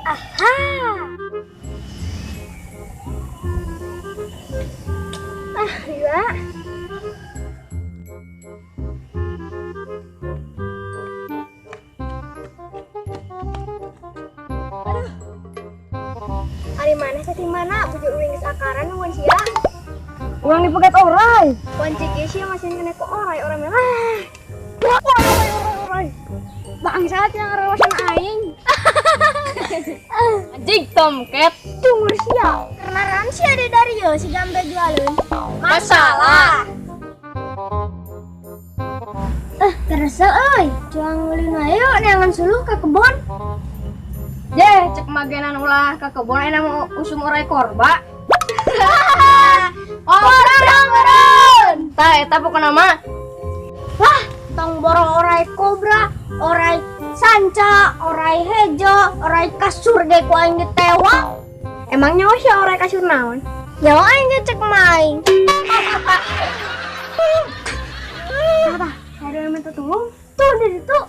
Aha. Ah, iya. Aduh. Ari maneh teh di mana? Bujur uing geus akaran nungguan sia. Urang dipegat orai. Wanci kieu sia masih kena ku orai, orai merah. Orai, orai, orai, orai. Bangsat yang ngarawasan aing. Anjing tomket. Tunggu sia. Karena sia di Dario si gambe jualun. Masalah. Kerasa euy. Cuang ulin ayo neangan suluh ke kebon. Jeh, cek magenan ulah ke kebon enak mau usum orai korba. Orang meureun. Tah eta pokona mah. Wah, tong boro orai kobra, orai sanca, orai hejo, orai kasur ge ku aing ditewa. Emang nyawa sia orai kasur naon? Nyawa aing ge cek maing. Apa? Ada yang minta tolong? Tuh di situ.